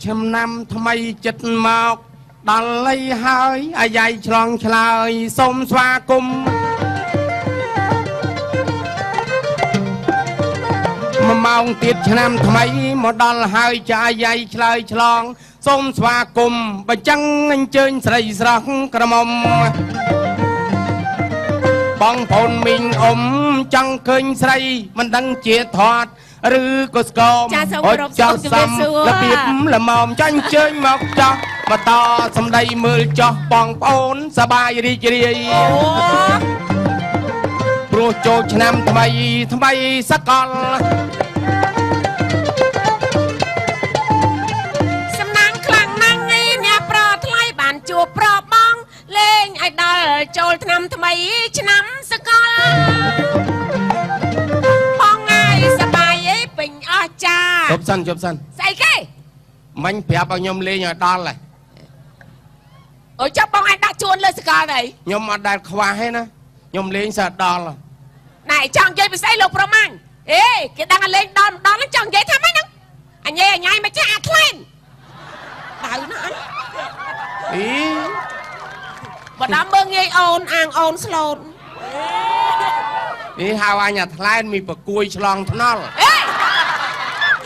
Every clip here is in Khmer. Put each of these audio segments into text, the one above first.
ឆ្នាំថ្មីចិត្តមកដល់លៃហើយអាយ៉ៃឆ្លងឆ្លើយសូមស្វាគមន៍មួយម៉ោងទៀតឆ្នាំថ្មីមកដល់ហើយចាអាយ៉ៃឆ្លើយឆ្លងសូមស្វាគមន៍បញ្ចឹងអញ្ជើញស្រីស្រស់ក្រមុំបងប្អូនមីងអ៊ំចង់ឃើញស្រីមិនដឹងជាធាត់ឬក៏ស្គមចង់សំរបៀបល្មមចាញ់ជើញមកចោះមកតសំដីមើលចោះបងប្អូនសបាយរីករាយព្រោះចូលឆ្នាំថ្មីថ្មីសកលសំណាងខ្លាំងណាស់ឯអ្នកប្រថ្លៃបានជួបប្របងលេងឲ្យដល់ចូលឆ្នាំថ្មីឆ្នាំសកលបងឯងសបាយឯពេញអស់ចាជប់សិនជប់សិនស្អីគេមិញប្រាប់ឲ្យខ្ញុំលេងឲ្យដល់ហ៎អូចាប់បងឯងដាក់ជួនលើសកលទៅខ្ញុំអត់ដែលខ្វះទេណាខ្ញុំលេងសើដល់ណែចង់និយាយពីស្អីលោកប្រមាញ់អេគេដឹងឲ្យលេងដល់មិនដល់ហ្នឹងចង់និយាយថាម៉េចហ្នឹងអញញ៉ៃមិនចេះអាថ្លែងដៅណាស់អញអីបើដល់មើងងាយអូនអាងអូនស្លូតនេះហៅអញអាថ្លែនមានប្រគួយឆ្លងថ្នល់អេ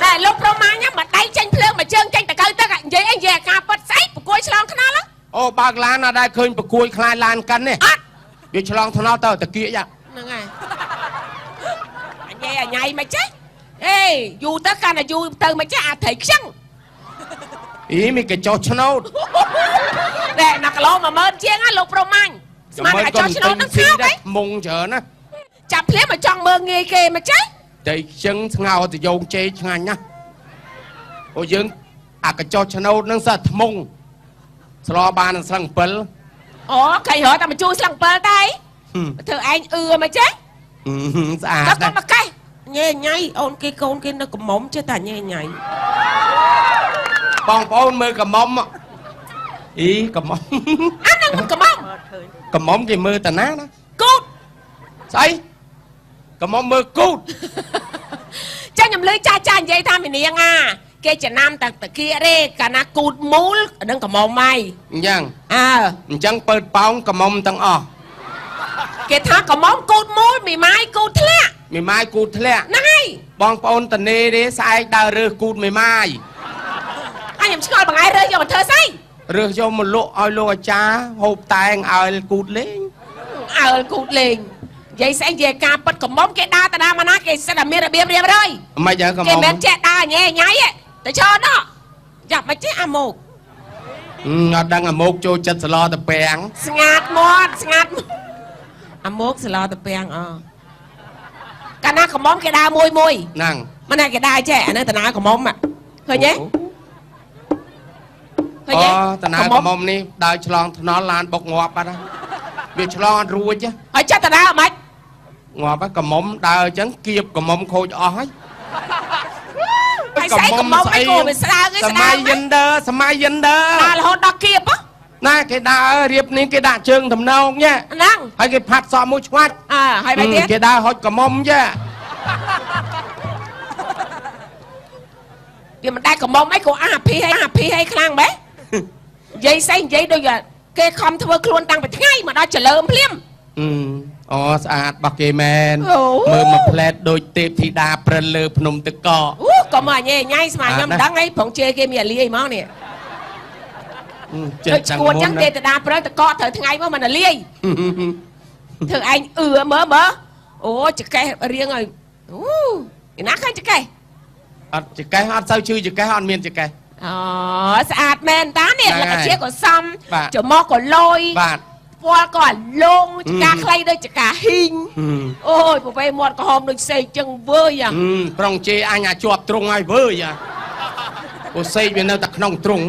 តែលោកប្រមាញ់ហ្នឹងមកដៃចេញភ្លើងមកជើងចេញតកៅទឹកនិយាយអីនិយាយអាការប៉ាត់ស្អីប្រគួយឆ្លងថ្នល់អូបើកឡានអត់ដែលឃើញប្រគួយខ្លាចឡានកិនទេអត់វាឆ្លងថ្នល់ទៅតាគៀកហ្នឹងហើយអញអញញ៉ៃមិនចេះអេយូរទៅកាន់តែយូរទៅមិនចេះអាត្រីខ្ចឹងអីមានកញ្ចោះឆ្នោតតែណាគីឡូ10000ជាងណាលោកប្រមាញ់ស្មានតែកញ្ចោះឆ្នោតហ្នឹងថោកឯងមុងច្រើនណាចាប់ភ្លាមមកចង់មើងងាយគេមិនចេះត្រីខ្ចឹងស្ងោតយោងជេរឆ្ងាញ់ណាស់អូយើងអាកញ្ចោះឆ្នោតហ្នឹងសើថ្មងស្លបាននឹងស្លឹង7អូខៃរត់តែមកជួយស្លឹង7តែធ្វើឯងអឺមិនចេះស្អាតតែមកកេះញ៉ៃញ៉ៃអូនគេកូនគេនៅកំមុំចេះតែញ៉ៃញ៉ៃបងប្អូនមើលកំមុំអីកំមុំអាហ្នឹងមិនកំមុំកំមុំគេមើលតាណាណាគូតស្អីកំមុំមើលគូតចាខ្ញុំលើចាស់ចាស់និយាយថាមីនាងអាគេចំណាំតែតាគៀកទេកាលណាគូតមូលនឹងកំមុំហើយអញ្ចឹងអើអញ្ចឹងពើប៉ោងកំមុំទាំងអស់គេថាកំមុំគូតមូលមីម៉ាយគូតធ្លាក់មីម៉ាយគូតធ្លាក់ហ្នឹងហើយបងប្អូនតនេទេស្អែកដើររើសគូតមីម៉ាយអញខ្ញុំឆ្ងល់បងឯងរើសយកមកធ្វើស្អីរើសយកមកលក់ឲ្យលោកអាចារ្យហូបតែងឲ្យគូតលេងឲ្យគូតលេងនិយាយស្អីនិយាយការប៉ិតកំមុំគេដើរទៅណាមកណាគេសិតតែមានរបៀបរៀបរយមិនហ៎កំមុំគេមិនចេះដើរញ៉ែញ៉ៃទេទៅឈរណោះយ៉ាប់មិនចេះអាម៉ោកអត់ដឹងអាម៉ោកចូលចិត្តសឡតពាំងស្ងាត់មាត់ស្ងាត់អាម៉ោកសឡតពាំងអកាលណាកំមុំគេដើរមួយមួយហ្នឹងមិនណាគេដើរចេះអានេះតាណាកំមុំឃើញទេឃើញទេអូតាណាកំមុំនេះដើរឆ្លងថ្នល់ឡានបុកងាប់បាត់ហើយវាឆ្លងអត់រួចហើយចិត្តតាដើរមិនងាប់ហើយកំមុំដើរអញ្ចឹងគៀបកំមុំខូចអស់ហើយហើយស្អីកំមុំអីក៏វាស្ដើងឯងសម័យយិនដឺសម័យយិនដឺដើររហូតដល់គៀបណាគេដើររៀបនេះគេដាក់ជើងតំណងញ៉ហ្នឹងហើយគេផាត់សក់មួយឆ្វាច់អើហើយបែរទៀតគេដើរហុចកំមុំចាវាមិនដែរកំមុំអីក៏អាភីហើយអាភីហើយខ្លាំងបែនិយាយស្អីនិយាយដូចគេខំធ្វើខ្លួនតាំងពីថ្ងៃមកដល់ចលើមភ្លាមអូស្អាតរបស់គេមែនមើលមកផ្លែតដូចទេពធីតាព្រិលលើភ្នំទឹកកកអូក៏មកញ៉ៃញ៉ៃស្មានខ្ញុំដឹងអីប្រងជេរគេមានអាលាយហ្មងនេះ ដូចឈួតចឹងទេពធីតាព្រិលទឹកកកត្រូវថ្ងៃមកមិនអាលាយធ្វើឯងអឺមើលមើលអូចកេះរៀងឲ្យអូឯណាឃើញចកេះអត់ចកេះអត់សូវជឿចកេះអត់មានចកេះអូស្អាតមែនតានេះលក្ខជាក៏សំច្រមុះក៏លយបាទ ពាល់ក៏អាលងចកាខ្លីដូចចកាហ៊ីងអូយប្រវេមាត់ក្រហមដូចសេកចឹងវើយប្រុងជេរអញអាជាប់ទ្រង់ហើយវើយអូសេកវានៅតែក្នុងទ្រង់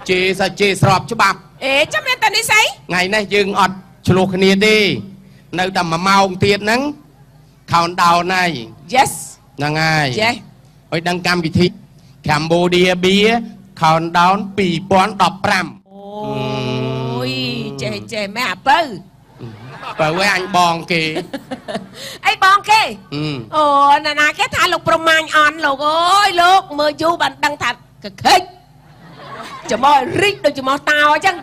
ជេរសាជេរស្របច្បាប់អេចាំមានតែនេះស្អីថ្ងៃនេះយើងអត់ឆ្លោះគ្នាទេនៅតែ1ម៉ោងទៀតហ្នឹង count down ហើយ Yes ហ្នឹងហើយ Yes ឲ្យដឹងកម្មវិធី Cambodia Beer Countdown 2015អូយចេះចេះម៉ែអាពៅបើឯងអញបងគេអីបងគេអូ បើណាណាគេថាលោកប្រមាញអន់លោកអើយលោកមើលយូរបានដឹងថាកខិចច្មោះរីកដូចច្មោះតោអញ្ចឹង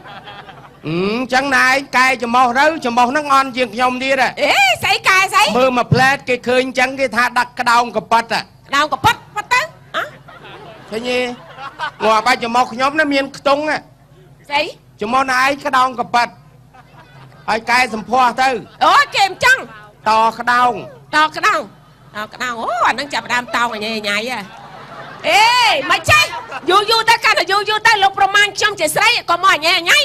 អញ្ចឹងណែឯងកែច្មោះទៅច្មោះហ្នឹងអន់ជាងខ្ញុំទៀតអេស្អីកែស្អីមើលមួយផ្លែតគេឃើញអញ្ចឹងគេថាដាក់ក្តោងកប៉ិតក្តោងកប៉ិតប៉ិតទៅអឃើញទេងាប់ហើយច្មោះខ្ញុំណាមានខ្ទង់ស្អីច្មោះណែឯងក្តោងកប៉ិតហើយកែសម្ផស្សទៅអូគេមិនចង់តក្តោងតក្តោងតក្តោងអូអាហ្នឹងចាប់ដើមតោងអញញ៉ៃហ៎អេមិនចេះយូរយូរទៅកាន់តែយូរយូរទៅលោកប្រមាញខ្ញុំជាស្រីក៏មកអញញ៉ៃ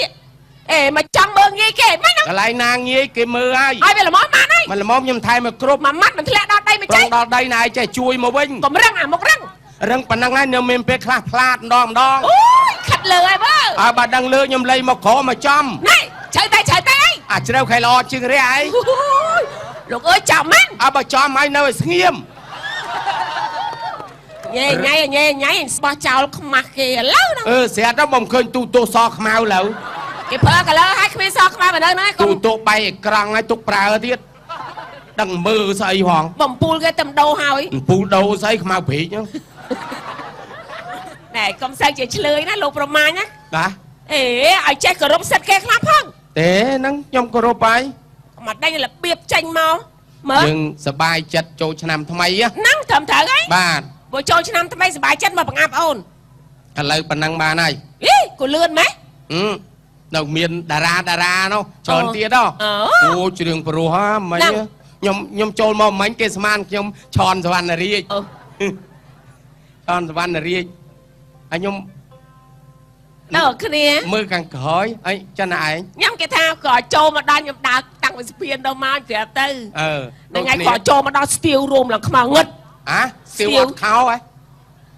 អេមកចង់មើលងាយគេមិនហ្នឹងកន្លែងណាងាយគេមើលហើយហើយវាល្មមបានហើយមិនល្មមខ្ញុំថែមកគ្រប់មួយម៉ាត់មិនធ្លាក់ដល់ដីមិនចេះដល់ដីណាឯងចេះជួយមកវិញកុំរឹងអាមុខរឹងរឹងប៉ុណ្ណឹងហើយនៅមានពេលខ្លះផ្លាតម្ដងម្ដងអូយខិតលើហើយមើលអើបើដឹងលើខ្ញុំលៃមកក្រមកចំណែជ្រៅតែជ្រៅតែអីអាជ្រៅខៃល្អជាងរះអីលោកអើយចាំមែនអើបើចំហើយនៅឲ្យស្ងៀមញ៉ៃញ៉ៃញ៉ៃញ៉ៃស្បោះចោលខ្មាស់គេឥឡូវហ្នឹងអឺស្រាប់ទៅបំឃើញទូទោសខ្មៅឡើយគេប្រើកាលើហើយគ្មានសខ្មៅមកនៅហ្នឹងទូទោបែកអេក្រង់ហើយទុកប្រើទៀតដឹងមើលស្អីហងបំពូលគេតែដូរហើយបំពូលដូរស្អីខ្មៅព្រីកហ្នឹងណែកុំសូវជាឆ្លើយណាលោកប្រមាញណាបាទអេឲ្យចេះគោរពសិទ្ធិគេខ្លះផងទេហ្នឹងខ្ញុំគោរពហើយមកដេញរបៀបចេញមកមើលយើងសប្បាយចិត្តចូលឆ្នាំថ្មីហ្នឹងត្រឹមត្រូវហើយបាទបើចូលឆ្នាំថ្មីសប្បាយចិត្តមកបង្អាប់អូនឥឡូវប៉ុណ្ណឹងបានហើយអីក៏លឿនម៉េះនៅមានតារាតារានោះច្រើនទៀតហ៎អូច្រៀងព្រោះហ่าមិញខ្ញុំចូលមកមិញគេស្មានខ្ញុំឆនសវណ្ណរាជឆនសវណ្ណរាជហើយខ្ញុំនៅគ្នាមើលខាងក្រោយអីចឹងណាឯងខ្ញុំគេថាក៏ចូលមកដល់ខ្ញុំដើរតាំងពីស្ពានដល់មកប្រាប់ទៅអឺហ្នឹងហើយក៏ចូលមកដល់ស្ទាវរោមឡើងខ្មៅងឹតអាស្ទាវអត់ខោហ៎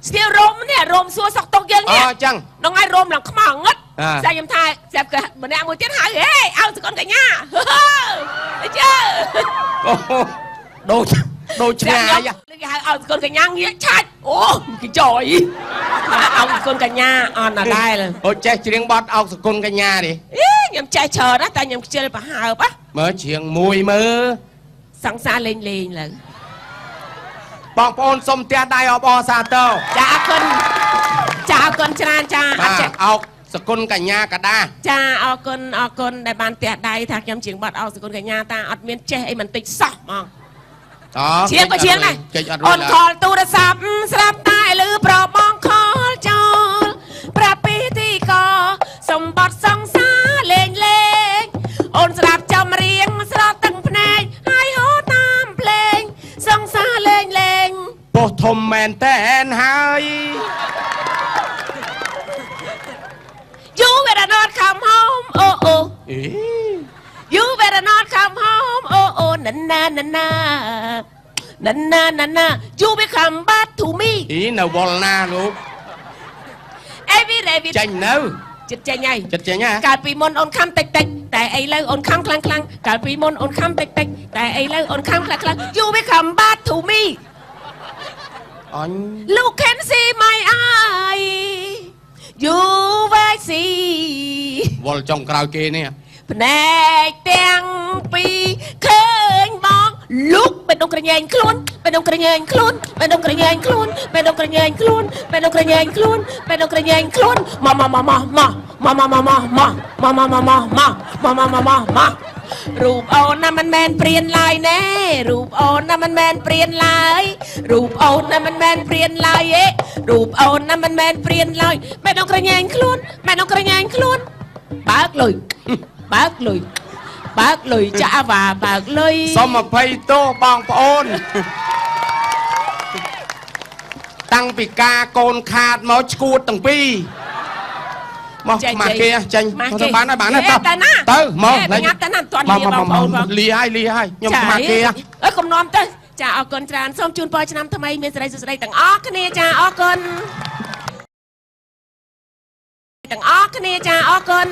ស្ទាវរោមនេះរោមសួរសុកតុកយើងនេះអូចឹងហ្នឹងហើយរោមឡើងខ្មៅងឹតស្អីខ្ញុំថាស្រាប់គេម្នាក់មួយទៀតហៅហេអោសកុនកញ្ញាអីជើអូដូចដូចឆ្ងាយគេហៅអោសកុនកញ្ញាងាកឆាច់អូគេចយអោសកុនកញ្ញាអត់ណាដែរអូចេះច្រៀងបទអោសកុនកញ្ញាទេអេខ្ញុំចេះច្រើនណាស់តែខ្ញុំខ្ជិលប្រហើបមើលច្រៀងមួយមើលសង្សារលេងលេងលើបងប្អូនសុំផ្ទះដៃអបអរសាទរចាអរគុណចាអរគុណច្រើនចាអត់ចេះអោសគុណកញ្ញាកដាចាអរគុណអរគុណដែលបានផ្ទះដៃថាខ្ញុំជាងបត់អោសគុណកញ្ញាតាអត់មានចេះអីបន្តិចសោះហ្មងជាងក៏ជាងដែរអូនខលទូរស័ព្ទស្រាប់តែឮប្របងខលចូលប្រាប់ពីទីកសម្បត្តិសង្សារលេងលេងអូនស្រាប់ចំរៀងស្រស់ទាំងភ្នែកហើយហូរតាមភ្លេងសង្សារលេងលេងពោះធំមែនតែនហើយ You better not come home oh oh You better not come home oh oh na na na na na na na na You will come back to me អីនៅវល់ណាលោក Every every ចេញនៅចិត្តចេញហើយចិត្តចេញហ៎កាលពីមុនអូនខំតិចតិចតែឥឡូវអូនខំខ្លាំងខ្លាំងកាលពីមុនអូនខំតិចតិចតែឥឡូវអូនខំខ្លាំងខ្លាំង You will come back to me អញ Look can see my eye You will see វល់ចុងក្រោយគេនេះភ្នែកទាំងពីរឃើញបងលុកបេះដូងក្រញែងខ្លួនបេះដូងក្រញែងខ្លួនបេះដូងក្រញែងខ្លួនបេះដូងក្រញែងខ្លួនបេះដូងក្រញែងខ្លួនបេះដូងក្រញែងខ្លួនមកមកមកមកមកមកមកមកមកមកមកមកមកមកមកមកមកមករូបអូនណាមិនមែនព្រានឡើយណែរូបអូនណាមិនមែនព្រានឡើយរូបអូនណាមិនមែនព្រានឡើយអេរូបអូនណាមិនមែនព្រានឡើយបេះដូងក្រញែងខ្លួនបេះដូងក្រញែងខ្លួនបើកលុយបើកលុយបើកលុយចាវ៉ាបើកលុយសូមអភ័យទោសបងប្អូនតាំងពីការកូនខាតមកឈួតទាំងពីរមកមកគេចេញទៅបានហើយបានហើយទៅទៅមកញ៉ាំទៅណាមិនទាន់លាបងប្អូនបងលីហើយលីហើយខ្ញុំមកគេអើកុំនាំទៅចាអរគុណច្រើនសូមជូនពរឆ្នាំថ្មីមានសិរីសួស្តីទាំងអស់គ្នាចាអរគុណទាំងអស់គ្នាចាអរគុណ